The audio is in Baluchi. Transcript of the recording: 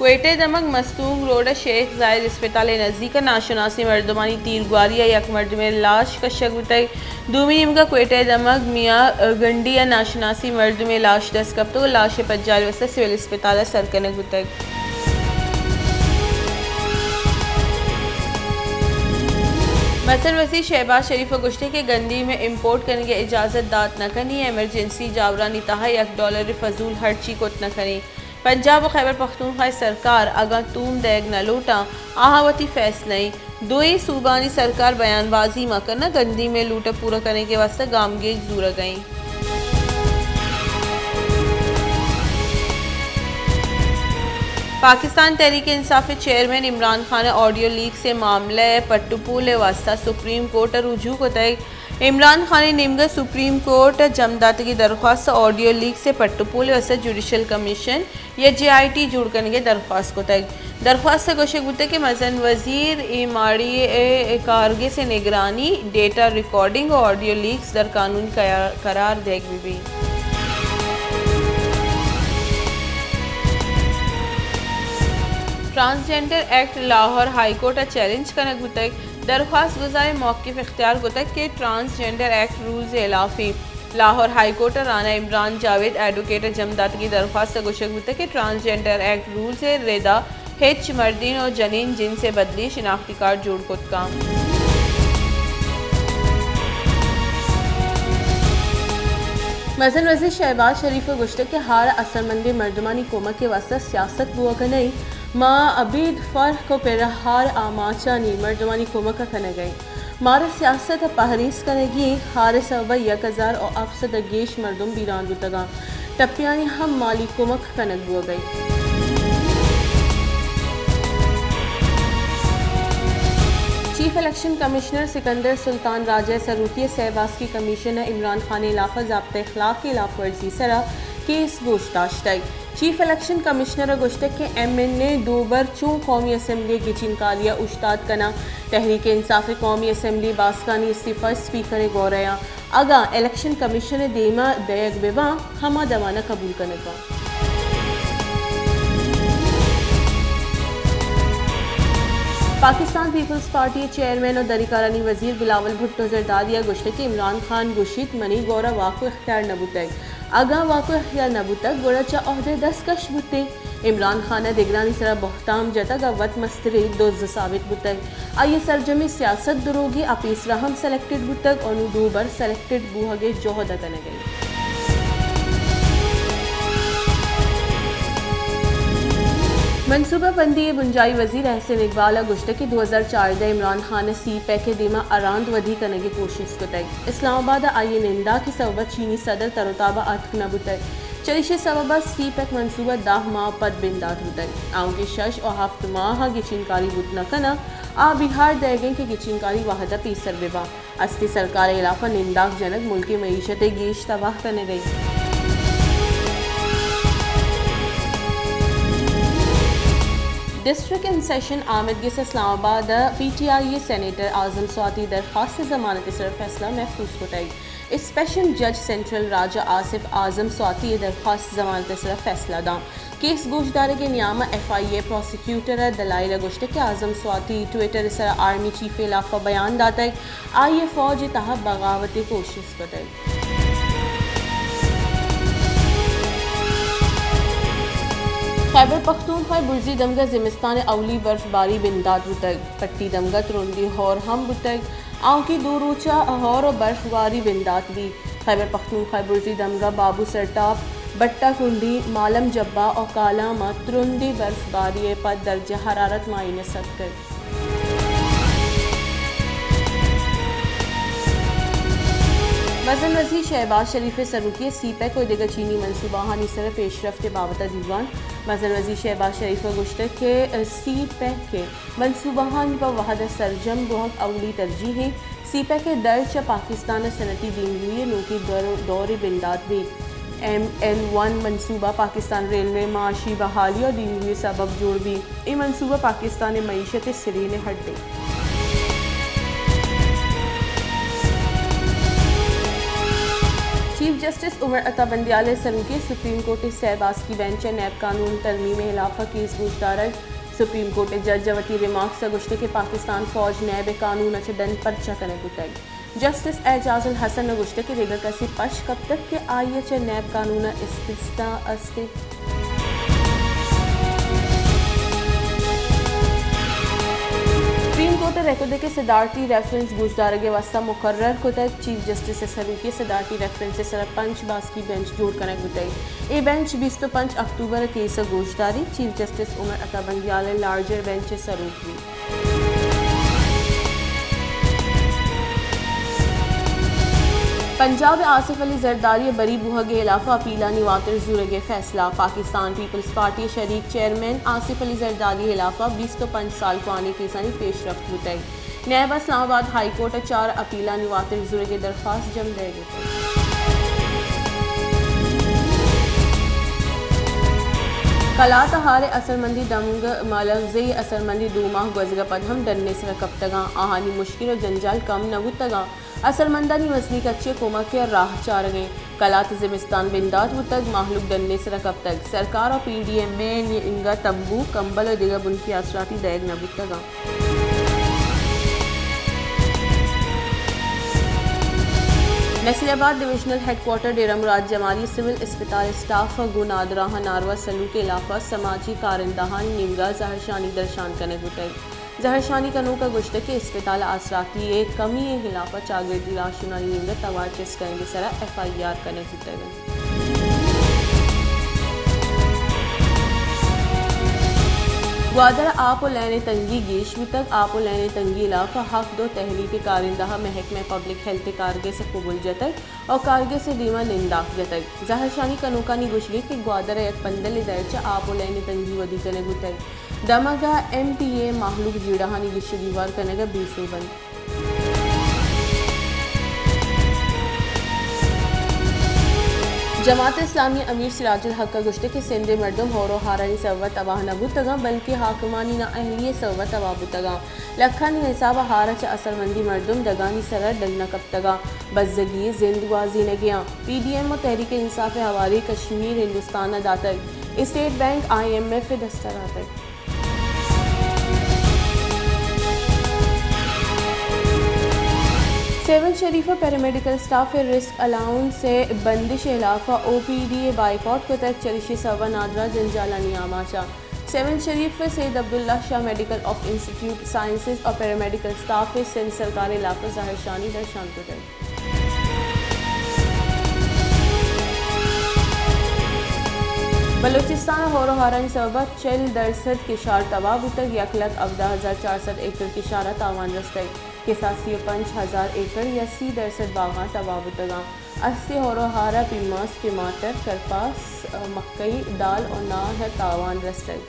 کوئٹہ ءِ دمگ مستونگ روڈ ءَ شیخ زاید اسپتال ءِ نزیک ءَ ناشناسیں مردمانی تیرگواری ءَ یک مردمے ءِ لاش کشگ بوتگ۔ دومی نیمگ ءَ کوئٹہ ءِ دمگ میاں گنڈی ءَ ناشناسیں مردمے ءِ لاش دست کپتگ ءُ لاش ءِ پجار ءِ واستہ سول اسپتال ءَ سر کنگ بوتگ۔ مزن وزیر شہباز شریف ءَ گوشتگ کہ گندیم ءِ امپورٹ کنگ ءِ اجازت دات نہ کنیں، ایمرجنسی جاورانی تہا یک ڈالر ءِ فضول ہرچی کت نہ کنیں۔ پنجاب ءُ خیبر پختونخوا ءِ سرکار اگاں توم دئیگ نہ لوٹاں، آہاں وتی فیصلہ ایں۔ دوئیں صوبانی سرکار بیان بازی مہ کن ءُ گندیم ءِ لوٹ ءِ پورا کنگ ءِ واستہ گامگیج زورگ ءَ ایں۔ پاکستان تحریک انصاف ءِ چیئرمین عمران خان ءِ آڈیو لیکس ءِ معاملہ ءِ پٹ ءُ پول ءِ واستہ سپریم کورٹ ءَ رجوع کتگ۔ عمران خان ءِ نیمگ ءَ سپریم کورٹ ءَ جم داتگیں درخواست ءِ آڈیو لیکس ءِ پٹ ءُ پول ءِ واستہ جوڈیشل کمیشن یا جے آئی ٹی جوڑ کنگ ءِ درخواست کتگ۔ درخواست ءَ گوشگ بوتگ کہ مزن وزیر اے ماڑی ءِ کارگس ءِ نگرانی، ڈیٹا ریکارڈنگ ءُ آڈیو لیکس در قانون قرار، قرار دیگ بہ بیت۔ Transgender act Lahore high court ءَ چیلنج کنگ بوتگ۔ درخواست گزار ءَ موقف اختیار کتگ کہ ٹرانسجینڈر ایکٹ رولز ءِ ہلاف ایں۔ لاہور ہائی کورٹ ءَ رانا عمران جاوید ایڈووکیٹ ءَ جم داتگیں درخواست ءَ گوشگ بوتگ کہ ٹرانسجینڈر ایکٹ رولز ءِ ردا ہچ مردین ءُ جنین جنس ءِ بدلی ءَ شناختی کارڈ جوڑ کت کنت۔ مزن وزیر شہباز شریف ءَ گوشتگ کہ ہار ءِ اثرمندیں مردمانی کمک ءِ واستہ سیاست بوگ ءَ نہ ایں، ما ابید فرق ءُ پرہار آماچانی مردمانی کمک ءَ کنگ ءَ ایں۔ مارا سیاست ءَ پہریز کنگی ایں، ہار ءِ سبب ءَ یک ہزار ءُ ہپت سد ءَ گیش مردم بیران بوتگ اَنت۔ ٹپیانی ہم مالی کمک کنگ بوگ ءَ ایں۔ چیف الیکشن کمشنر سکندر سلطان راجہ ءِ سروکی ءَ سہ باسکی کمیشن ءَ عمران خان ءِ ہلاف ءَ ضابطہ اخلاق ءِ ہلاف ورزی ءِ سرا کیس گوش داشتگ۔ چیف الیکشن کمشنر ءَ گوشتگ کہ ایم این اے دوبر چوں قومی اسمبلی ءِ گچین کاری ءَ اوشتات کناں، تحریک انصاف ءِ قومی اسمبلی ءِ باسکانی استعفی اسپیکر ءِ گورا اَنت، اگاں الیکشن کمیشن ءِ دیما دئیگ بہ باں، ہما دمان ءَ قبول کنگ باں۔ پاکستان پیپلز پارٹی ءِ چیئرمین ءُ دری کارانی وزیر بلاول بھٹو زرداری ءَ گوشتگ کہ عمران خان گوشیت، منی گورا واک ءُ اختیار نہ بوتگ۔ اگاں واک ءُ اختیار نہ بوتگ، گڑا چہ عہدہ دستکش بوتیں۔ عمران خان ءَ دگرانی سرا بہتام جتگ ءُ وت مستریں دز ثابت بوتگ۔ آئی ءِ سرجمیں سیاست دروگیں، آ پیسرا ہم سلیکٹڈ بوتگ ءُ نوں دوبر سلیکٹڈ بوہگ ءِ جہد ءَ کنگ ءَ اِنت۔ منصوبہ بندی ءِ بنجاہی وزیر احسن اقبال ءَ گوشتگ کہ دو ہزار چاردہ ءَ عمران خان ءَ سی پیک ءِ دیما ارانت ودی کنگ ءِ کوشست کتگ۔ اسلام آباد ءَ آئی ءِ ننداک ءِ سوب ءَ چینی صدر تر ءُ تاب ءَ اتک نہ بوتگ۔ چریشی ءِ سوب ءَ سی پیک منصوبہ دہ ماہ ءَ پد بندات بوتگ۔ آؤکیں شش ءُ ہفت ماہ ءَ گچین کاری بوت نہ کناں، آ بیہار دئیگ ءَ اِنت کہ گچین کاری وہد ءَ پیسر بہ باں۔ ہستی سرکار ءِ ہلاف ءَ ننداک جنگ ملک ءِ معیشت ءَ گیش تباہ کنگ ءَ اِنت۔ ڈسٹرکٹ ان سیشن آمدگس ءَ اسلام آباد ءَ پی ٹی آئی ءِ سینیٹر اعظم سواتی ءِ درخواست ءِ ضمانت ءِ سر ءَ فیصلہ محفوظ کتگ۔ اسپیشل جج سینٹرل راجہ آصف اعظم سواتی ءِ درخواست ضمانت ءِ سر ءَ فیصلہ داں۔ کیس گوشدارگ ءِ نیام ءَ ایف آئی اے ءِ پراسیکیوٹر ءَ دلائل ءَ گوشتگ کہ اعظم سواتی ٹویٹر ءِ سر ءَ آرمی چیف ءِ ہلاف ءَ بیان داتگ، آئی ءَ فوج ءِ تہا بغاوت ءِ کوشست کتگ۔ خیبر پختونخوا ءِ برزی دمگ ءَ زمستان ءِ اولی برف باری بندات بوتگ۔ پٹی دمگ ءَ ترندیں ہور ہم بوتگ۔ آؤکیں دو روچ ءَ ہور ءُ برف باری بندات بیت۔ خیبر پختونخوا ءِ برزی دمگ ءَ بابو سرٹاپ، بٹا کنڈی، مالم جبا ءُ کالام ءَ ترندیں برف باری ءَ پد درجہ حرارت مائنس اتکگ۔ مزن وزیر شہباز شریف ءِ سروکی ءَ سی پیک ءُ دگہ چینی منصوبہانی سر ءَ پیشرفت ءِ بابت ءَ دیوان۔ مزن وزیر شہباز شریف ءَ گوشتگ کہ سی پیک ءِ منصوبہانی پہ وہد ءَ سرجم بوہگ اولی ترجیح اِنت۔ سی پیک ءِ در چہ پاکستان ءَ صنعتی دیمروئی ءِ نوکیں دور، دورے بندات بیت۔ ایم ایل ون منصوبہ پاکستان ریلوے ءِ معاشی بحالی ءُ دیمروئی ءِ سبب جوڑ بیت۔ اے منصوبہ پاکستان ءِ معیشت ءِ سرین ءِ ہڈ اِنت۔ چیف جسٹس عمر عطا بندیال ءِ سروکی ءَ سپریم کورٹ ءِ سئے باسکی بینچ ءَ نیب قانون ترمیم ءِ ہلاف ءَ کیس گوشدارگ۔ سپریم کورٹ ءِ جج ءَ وتی ریمارکس ءَ گوشتگ کہ پاکستان فوج نیب ءِ قانون ءَ چہ ڈن پرچہ کنگ بوتگ۔ جسٹس اعجاز الحسن ءَ گوشتگ کہ دگہ کسے پش کپتگ کہ آئی ءَ چہ نیب قانون ءَ استثنا است۔ سپریم کورٹ ءَ رکودک ءِ صدارتی ریفرنس گوشدارگ ءِ واستہ مقرر کتگ۔ چیف جسٹس ءِ سروکی ءَ صدارتی ریفرنس ءِ سرا پنچ باسکی بینچ جوڑ کنگ بوتگ۔ اے بینچ بیست ءُ پنچ اکتوبر ءَ کیس ءَ گوشداری۔ چیف جسٹس عمر عطا بندیال ءِ لارجر بینچ ءِ سروک بیت۔ پنجاب ءَ آصف علی زرداری ءِ بری بوھگ ءِ ہلاف ءَ اپیلانی واتر زورگ ءِ فیصلہ۔ پاکستان پیپلز پارٹی ءِ شریک چیئرمین آصف علی زرداری ءِ ہلاف ءَ بیست ءُ پنچ سال کوانیں کیسانی پیش رفت بوتگ۔ نیب ءَ اسلام آباد ہائی کورٹ ءَ چار اپیلانی واتر زورگ ءِ درخواست جم دئیگ بوتگ۔ کلات ءِ ہار ءِ اثرمندیں دمگ ملغزے ءِ اثرمندیں دو ماہ گوزگ ءَ پد ہم ڈن ءِ سرا کپتگاں، آہانی مشکل ءُ جنجال کم نہ بوتگاں۔ اثرمندانی مزنیں کچے ءَ کمک ءِ راہ چارگ ءَ انت۔ کلات ءِ زمستان بندات بوتگ، مہلوک ڈن ءِ سرا کپتگ۔ سرکار ءُ پی ڈی ایم ءِ نیمگ ءَ تمبو، کمبل ءُ دگہ بنکی آسراتی دئیگ نہ بوتگاں۔ نصیر آباد ڈویژنل ہیڈ کوارٹر ڈیرہ مراد جمالی ءِ سول اسپتال ءِ اسٹاف ءَ گوں نادراہ ءُ ناروا سلوک ءِ ہلاف ءَ سماجی کارندہانی نیمگ ءَ زہرشانی درشان کنگ بوتگ۔ زہرشانی کنوک ءَ گوشتگ کہ اسپتال ءَ آسراتی ءِ کمی ءِ ہلاف ءَ چاگردی راہشونانی نیمگ ءَ توار چست کنگ ءِ سرا ایف آئی آر کنگ بوتگ انت۔ گوادر ءَ آپ ءُ لین ءِ تنگی گیش بوتگ۔ آپ ءُ لین ءِ تنگی ءِ ہلاف ءَ ہفت دو تحریک ءِ کارندہ ءَ محکمہ پبلک ہیلتھ ءِ کارگس ءَ کبل جتگ ءُ کارگس ءِ دیما ننداک جتگ۔ زہرشانی کنوکانی گوشگ انت کہ گوادر ءِ یک پندلے دائرچہ آپ ءُ لین ءِ تنگی ودی کنگ بوتگ۔ دمگ ءَ ایم پی اے مہلوک جیڑہانی گیش ءُ گیوار کنگ ءَ بے سوب انت۔ جماعت اسلامی ءِ امیر سراج الحق ءَ گوشتگ کہ سندھ ءِ مردم ہور ءُ ہارانی سبب ءَ تباہ نہ بوتگاں، بلکیں حاکمانی نااہلی ءِ سبب ءَ تباہ بوتگاں۔ لکھانی حساب ءَ ہار ءَ چہ اثرمندیں مردم دگانی سر ءَ ڈن نہ کپتگاں، بزگی ءِ زند گوازینگ ءَ آں۔ پی ڈی ایم ءَ تحریک انصاف ءِ ہواری کشمیر ہندوستان ءَ داتگ، state bank I M F ءِ دست ءَ داتگ۔ سیون شریف ءَ پیرامیڈیکل اسٹاف ءِ رسک الاؤنس ءِ بندش ءِ ہلاف ءَ او پی ڈی ءِ بائیکاٹ کتگ، چریشی ءِ سبب ءَ نادراہ جنجالانی آماچ ءَ۔ سیون شریف ءِ سید عبداللہ شاہ میڈیکل آف انسٹیٹیوٹ سائنسز ءُ پیرامیڈیکل اسٹاف ءِ سندھ سرکار ءِ ہلاف ءَ زہرشانی درشان کتگ۔ بلوچستان ءَ ہور ءُ ہارانی سبب ءَ چل درسد کشار تباہ بوتگ، یک لکھ ہبدہ ہزار چار سد ایکڑ کشار ءَ تاوان رستگ، کساس سی ءُ پنچ ہزار ایکڑ یا سی درسد باغاں تباہ بوتگاں۔ است ءِ ہور ءُ ہار ءَ پیماز، ٹماٹر، کرپاس، مکئی، دال ءُ ناہ ءَ تاوان رستگ۔